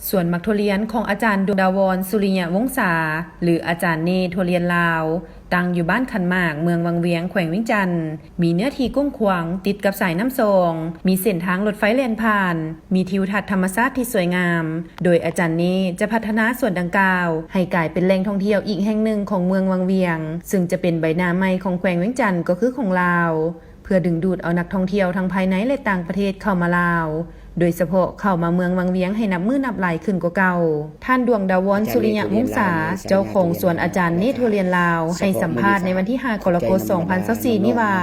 ສວນໝາກຖົ່ວລຽນຂອງອາຈານ ດວງດາວອນ ສຸລິຍະວົງສາ ຫຼື ອາຈານເນ ຖົ່ວລຽນລາວ, ຕັ້ງຢູ່ບ້ານຂັນໝາກ ເມືອງວັງວຽງ ແຂວງວຽງຈັນ, ມີເນື້ອທີ່ກວ້າງຂວາງ ຕິດກັບສາຍນ້ຳຊອງ, ມີເສັ້ນທາງລົດໄຟແລ່ນຜ່ານ, ມີທິວທັດທຳມະຊາດທີ່ສວຍງາມ, ໂດຍອາຈານເນຈະພັດທະນາສວນດັ່ງກ່າວໃຫ້ກາຍເປັນແຫຼ່ງທ່ອງທ່ຽວອີກແຫ່ງໜຶ່ງຂອງເມືອງວັງວຽງ, ຊຶ່ງຈະເປັນໃບໜ້າໃໝ່ຂອງແຂວງວຽງຈັນ ກໍຄືຂອງລາວ. ເພື່ອດຶງດູດເອົານັກທ່ອງທ່ຽວທັງພາຍໃນ ແລະ ຕ່າງປະເທດເຂົ້າມາລາວ, ໂດຍສະເພາະເຂົ້າມາເມືອງວັງວຽງໃຫ້ນັບມື້ນັບຫຼາຍຂຶ້ນກວ່າເກົ່າ. ທ່ານ ດວງດາວອນ ສຸລິຍະວົງສາ, ເຈົ້າຂອງສວນອາຈານເນ ຖົ່ວລຽນລາວ, ໃຫ້ສຳພາດໃນວັນທີຫ້າ ກໍລະກົດ ສອງພັນຊາວສີ່ນີ້ວ່າ,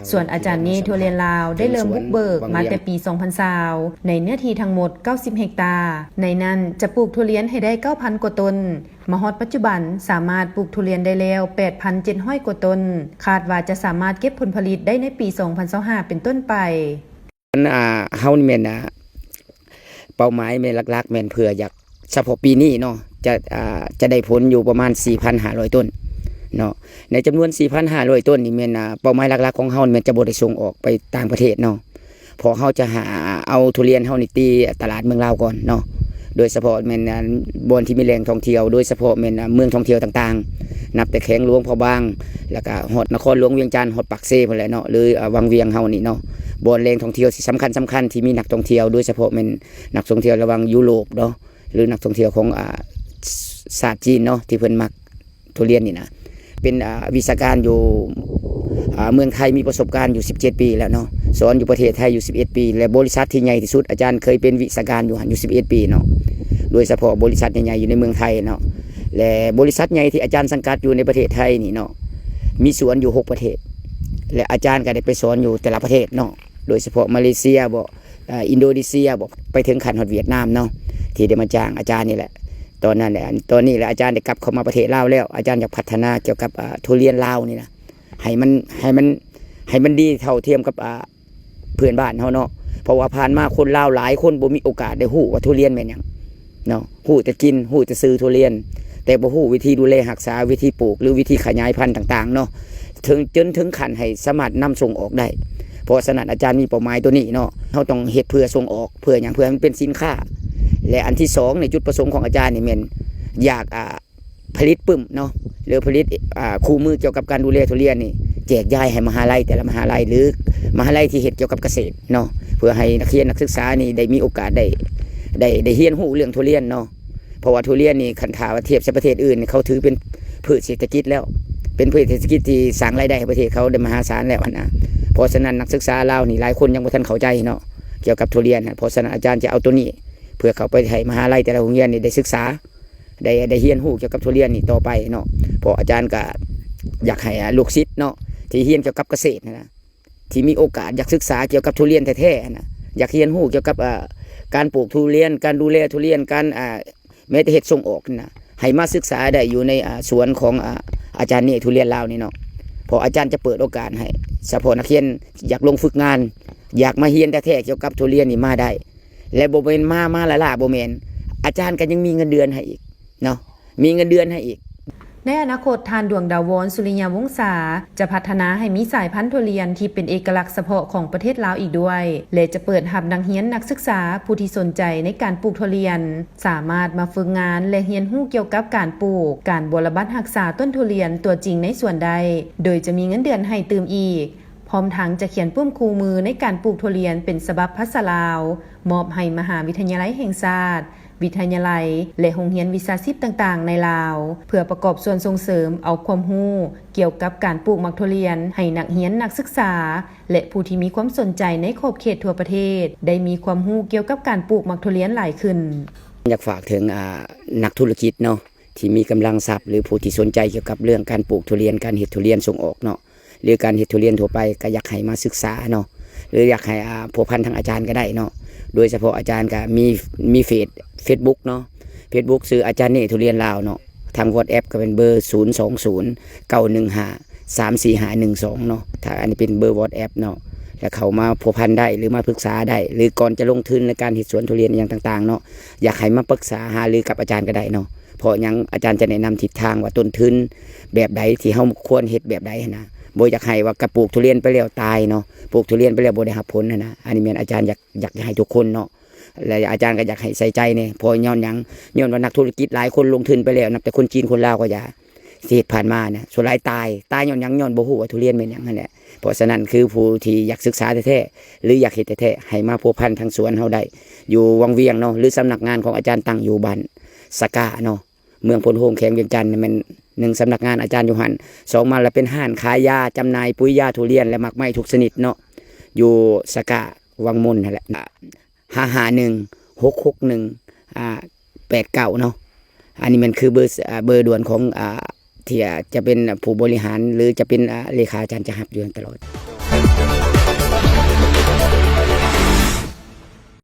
ສວນອາຈານເນ ຖົ່ວລຽນລາວ ໄດ້ເລີ່ມບຸກເບີກມາແຕ່ປີສອງພັນຊາວ ໃນເນື້ອທີ່ທັງໝົດເກົ້າສິບເຮັກຕາ, ໃນນັ້ນຈະປູກຖົ່ວລຽນໃຫ້ໄດ້ເກົ້າພັນກວ່າຕົ້ນ. ມາຮອດປັດຈຸບັນ ສາມາດປູກຖົ່ວລຽນໄດ້ແລ້ວແປດພັນເຈັດຮ້ອຍກວ່າຕົ້ນ, ຄາດວ່າຈະສາມາດເກັບຜົນຜະລິດໄດ້ໃນປີສອງພັນຊາວຫ້າເປັນຕົ້ນໄປ. ອັນ ອ່າ ເຮົານີ້ແມ່ນ ອ່າ ເປົ້າໝາຍແມ່ນຫຼັກໆ ແມ່ນເພື່ອຢາກ ສະເພາະປີນີ້ເນາະ ຈະ ອ່າ ຈະໄດ້ຜົນຢູ່ປະມານສີ່ພັນຫ້າຮ້ອຍຕົ້ນເນາະ. ໃນຈຳນວນສີ່ພັນຫ້າຮ້ອຍຕົ້ນນີ້ແມ່ນ ອ່າ ເປົ້າໝາຍຫຼັກໆຂອງເຮົາແມ່ນຈະບໍ່ໄດ້ສົ່ງອອກໄປຕ່າງປະເທດເນາະ. ເພາະເຮົາຈະຫາເອົາທຸລຽນເຮົານີ້ຕີຕະຫຼາດເມືອງລາວກ່ອນເນາະ, ໂດຍສະເພາະແມ່ນ ອ່າ ບ່ອນທີ່ມີແຫຼ່ງທ່ອງທ່ຽວ, ໂດຍສະເພາະແມ່ນ ອ່າ ເມືອງທ່ອງທ່ຽວຕ່າງໆ ນັບແຕ່ແຂວງຫຼວງພະບາງ ແລ້ວກະຮອດນະຄອນຫຼວງວຽງຈັນ, ຮອດປາກເຊພຸ້ນແຫຼະເນາະ ຫຼື ອ່າ ວັງວຽງເຮົານີ້ເນາະ. ບ່ອນແຫຼ່ງທ່ອງທ່ຽວທີ່ສຳຄັນໆ ທີ່ມີນັກທ່ອງທ່ຽວ, ໂດຍສະເພາະແມ່ນນັກທ່ອງທ່ຽວລະຫວ່າງຢູໂຣບເນາະ ຫຼື ນັກທ່ອງທ່ຽວຂອງ ອ່າ ຊາດຈີນເນາະ ທີ່ເພິ່ນມັກ ທຸລຽນນີ້ນະ ເປັນ ອ່າ ວິຊາການຢູ່ ອ່າ ເມືອງໄທ, ມີປະສົບການຢູ່ສິບເຈັດປີແລ້ວເນາະ, ສອນຢູ່ປະເທດໄທຢູ່ສິບເອັດປີ ແລະ ບໍລິສັດທີ່ໃຫຍ່ທີ່ສຸດ ອາຈານເຄີຍເປັນວິຊາການຢູ່ຫັ້ນຢູ່ສິບເອັດປີເນາະ, ໂດຍສະເພາະບໍລິສັດໃຫຍ່ໆຢູ່ໃນເມືອງໄທເນາະ. ແລະ ບໍລິສັດໃຫຍ່ທີ່ອາຈານສັງກັດຢູ່ໃນປະເທດໄທນີ້ເນາະ ມີສວນຢູ່ຫົກປະເທດ ແລະ ອາຈານກໍໄດ້ໄປສອນຢູ່ແຕ່ລະປະເທດເນາະ, ໂດຍສະເພາະມາເລເຊຍບໍ ອ່າ ອິນໂດເນເຊຍບໍ ໄປເຖິງຂັ້ນຮອດຫວຽດນາມເນາະ ທີ່ໄດ້ມາຈ້າງອາຈານນີ້ແຫຼະ. ຕອນນັ້ນແຫຼະ ຕອນນີ້ແຫຼະ ອາຈານໄດ້ກັບເຂົ້າມາປະເທດລາວແລ້ວ, ອາຈານຢາກພັດທະນາກ່ຽວກັບ ອ່າ ທຸລຽນລາວນີ້ນະ ໃຫ້ມັນ ໃຫ້ມັນ ໃຫ້ມັນດີເທົ່າທຽມກັບ ອ່າ ເພື່ອນບ້ານເຮົາເນາະ, ເພາະວ່າຜ່ານມາຄົນລາວຫຼາຍຄົນບໍ່ມີໂອກາດໄດ້ຮູ້ວ່າທຸລຽນແມ່ນຫຍັງເນາະ, ຮູ້ແຕ່ກິນ ຮູ້ແຕ່ຊື່ທຸລຽນ ແຕ່ບໍ່ຮູ້ວິທີດູແລຮັກສາ, ວິທີປູກ ຫຼື ວິທີຂະຫຍາຍພັນຕ່າງໆເນາະ ເຖິງ ຈົນເຖິງຂັ້ນໃຫ້ສາມາດນຳສົ່ງອອກໄດ້. ເພາະສະນັ້ນອາຈານມີເປົ້າໝາຍໂຕນີ້ເນາະ, ເຮົາຕ້ອງເຮັດເພື່ອສົ່ງອອກ. ເພື່ອຫຍັງ? ເພື່ອໃຫ້ມັນເປັນສິນຄ້າ. ແລະ ອັນທີສອງນີ້ ຈຸດປະສົງຂອງອາຈານນີ້ແມ່ນຢາກ ອ່າ ຜະລິດປຶ້ມເນາະ ຫຼື ຜະລິດ ອ່າ ຄູ່ມືກ່ຽວກັບການດູແລທຸລຽນນີ້ ແຈກຢາຍໃຫ້ມະຫາໄລແຕ່ລະມະຫາໄລ ຫຼື ມະຫາໄລທີ່ເຮັດກ່ຽວກັບກະເສດເນາະ, ເພື່ອໃຫ້ນັກຮຽນນັກສຶກສານີ້ໄດ້ມີໂອກາດໄດ້ ໄດ້ ໄດ້ຮຽນຮູ້ເລື່ອງທຸລຽນເນາະ. ເພາະວ່າທຸລຽນນີ້ ຄັນຖ້າວ່າທຽບໃສ່ປະເທດອື່ນ ເຂົາຖືເປັນພືດເສດຖະກິດແລ້ວ, ເປັນພືດເສດຖະກິດທີ່ສ້າງລາຍໄດ້ໃຫ້ປະເທດເຂົາໄດ້ມະຫາສານແລ້ວຫັ້ນນະ. ເພາະສະນັ້ນ ນັກສຶກສາລາວນີ້ຫຼາຍຄົນຍັງບໍ່ທັນເຂົ້າໃຈເນາະ ກ່ຽວກັບທຸລຽນນະ. ເພາະສະນັ້ນ ອາຈານຈະເອົາໂຕນີ້ ເພື່ອເຂົ້າໄປໃຫ້ມະຫາໄລແຕ່ລະໂຮງຮຽນນີ້ໄດ້ສຶກສາ ໄດ້ ໄດ້ຮຽນຮູ້ກ່ຽວກັບທຸລຽນນີ້ຕໍ່ໄປເນາະ. ເພາະອາຈານກະຢາກໃຫ້ ອ່າ ລູກສິດເນາະ ທີ່ຮຽນກ່ຽວກັບກະເສດຫັ້ນນະ ທີ່ມີໂອກາດຢາກສຶກສາກ່ຽວກັບທຸລຽນແທ້ໆຫັ້ນນະ, ຢາກຮຽນຮູ້ກ່ຽວກັບ ອ່າ ການປູກທຸລຽນ, ການດູແລທຸລຽນ, ການ ອ່າ ແມ້ແຕ່ເຮັດສົ່ງອອກນີ້ນະ, ໃຫ້ມາສຶກສາໄດ້ຢູ່ໃນ ອ່າ ສວນຂອງ ອ່າ ອາຈານເນທຸລຽນລາວນີ້ເນາະ. ເພາະອາຈານຈະເປີດໂອກາດໃຫ້ສະເພາະນັກຮຽນຢາກລົງຝຶກງານ, ຢາກມາຮຽນແທ້ໆກ່ຽວກັບທຸລຽນນີ້ມາໄດ້. ແລະ ບໍ່ແມ່ນມາ ມາລ້າໆ ບໍ່ແມ່ນ, ອາຈານກໍຍັງມີເງິນເດືອນໃຫ້ອີກເນາະ, ມີເງິນເດືອນໃຫ້ອີກ. ໃນອະນາຄົດ, ທ່ານ ດວງດາວອນ ສຸລິຍະວົງສາ ຈະພັດທະນາໃຫ້ມີສາຍພັນທຸລຽນທີ່ເປັນເອກະລັກສະເພາະຂອງປະເທດລາວອີກດ້ວຍ ແລະ ຈະເປີດຮັບນັກຮຽນນັກສຶກສາຜູ້ທີ່ສົນໃຈໃນການປູກທຸລຽນ ສາມາດມາຝຶກງານ ແລະ ຮຽນຮູ້ກ່ຽວກັບການປູກ, ການບົວລະບັດຮັກສາຕົ້ນທຸລຽນຕົວຈິງໃນສວນໄດ້, ໂດຍຈະມີເງິນເດືອນໃຫ້ຕື່ມອີກ. ພ້ອມທັງຈະຂຽນປຶ້ມຄູ່ມືໃນການປູກທຸລຽນເປັນສະບັບພາສາລາວ ມອບໃຫ້ມະຫາວິທະຍາໄລແຫ່ງຊາດ, ວິທະຍາໄລ ແລະ ໂຮງຮຽນວິຊາຊີບຕ່າງໆໃນລາວ, ເພື່ອປະກອບສ່ວນສົ່ງເສີມເອົາຄວາມຮູ້ກ່ຽວກັບການປູກໝາກທຸລຽນໃຫ້ນັກຮຽນນັກສຶກສາ ແລະ ຜູ້ທີ່ມີຄວາມສົນໃຈໃນຂອບເຂດທົ່ວປະເທດ ໄດ້ມີຄວາມຮູ້ກ່ຽວກັບການປູກໝາກທຸລຽນຫຼາຍຂຶ້ນ. ຢາກຝາກເຖິງ ອ່າ ນັກທຸລະກິດເນາະ ທີ່ມີກຳລັງຊັບ ຫຼື ຜູ້ທີ່ສົນໃຈກ່ຽວກັບເລື່ອງການປູກທຸລຽນ, ການເຮັດທຸລຽນສົ່ງອອກເນາະ ຫຼື ການເຮັດທຸລຽນທົ່ວໄປ ກໍຢາກໃຫ້ມາສຶກສາເນາະ ຫຼື ຢາກໃຫ້ ອ່າ ພົວພັນທາງອາຈານກໍໄດ້ເນາະ. ໂດຍສະເພາະອາຈານກໍມີ ມີເຟສ ເຟສບຸກເນາະ, ເຟສບຸກຊື່ອາຈານເນທຸລຽນລາວເນາະ. ທາງ WhatsApp ກໍເປັນເບີ ສູນສອງສູນ ເກົ້າໜຶ່ງຫ້າ ສາມສີ່ຫ້າໜຶ່ງສອງເນາະ, ຖ້າອັນນີ້ເປັນເບີ WhatsApp ເນາະ. ແລ້ວເຂົ້າມາພົວພັນໄດ້ ຫຼື ມາປຶກສາໄດ້ ຫຼື ກ່ອນຈະລົງທຶນໃນການເຮັດສວນທຸລຽນອີ່ຫຍັງຕ່າງໆເນາະ, ຢາກໃຫ້ມາປຶກສາຫາລືກັບອາຈານກໍໄດ້ເນາະ. ເພາະຫຍັງ? ອາຈານຈະແນະນຳທິດທາງວ່າຕົ້ນທຶນແບບໃດ ທີ່ເຮົາຄວນເຮັດແບບໃດຫັ້ນນະ. ບໍ່ຢາກໃຫ້ວ່າກະປູກທຸລຽນໄປແລ້ວຕາຍເນາະ, ປູກທຸລຽນໄປແລ້ວບໍ່ໄດ້ຮັບຜົນຫັ້ນນະ. ອັນນີ້ແມ່ນອາຈານຢາກ ຢາກໃຫ້ທຸກຄົນເນາະ ແລະອາຈານກໍຢາກໃຫ້ໃສ່ໃຈແດ່ ເພາະຍ້ອນຫຍັງ? ຍ້ອນວ່ານັກທຸລະກິດຫຼາຍຄົນລົງທຶນໄປແລ້ວ ນັບແຕ່ຄົນຈີນຄົນລາວກໍຢ່າ ທີ່ເຮັດຜ່ານມານະ ສ່ວນຫຼາຍຕາຍ ຕາຍຍ້ອນຫຍັງ? ຍ້ອນບໍ່ຮູ້ວ່າທຸລຽນແມ່ນຫຍັງຫັ້ນແຫຼະ. ເພາະສະນັ້ນ ຄືຜູ້ທີ່ຢາກສຶກສາແທ້ໆ ຫຼື ຢາກເຮັດແທ້ໆ ໃຫ້ມາພົວພັນທາງສວນເຮົາໄດ້ ຢູ່ວັງວຽງເນາະ ຫຼື ສຳນັກງານຂອງອາຈານຕັ້ງຢູ່ບ້ານສະກາເນາະ ເມືອງໂພນໂຮງ ແຂວງວຽງຈັນ ແມ່ນໜຶ່ງ ສຳນັກງານອາຈານຢູ່ຫັ້ນ. ສອງມາລະເປັນຮ້ານຂາຍຢາ ຈຳໜ່າຍປຸ໋ຍຢາທຸລຽນ ແລະ ໝາກໄມ້ທຸກຊະນິດເນາະ ຢູ່ສະກາວັງມົນຫັ້ນແຫຼະ. ຫ້າຫ້າໜຶ່ງ ຫົກຫົກໜຶ່ງ ອາ ແປດເກົ້າເນາະ. ອັນນີ້ແມ່ນຄືເບີ ອາ ເບີດ່ວນຂອງ ອາ ທີ່ ອາ ຈະເປັນຜູ້ບໍລິຫານ ຫຼື ຈະເປັນ ອາ ເລຂາອາຈານຈະຮັບຢູ່ຫັ້ນຕະຫຼອດ.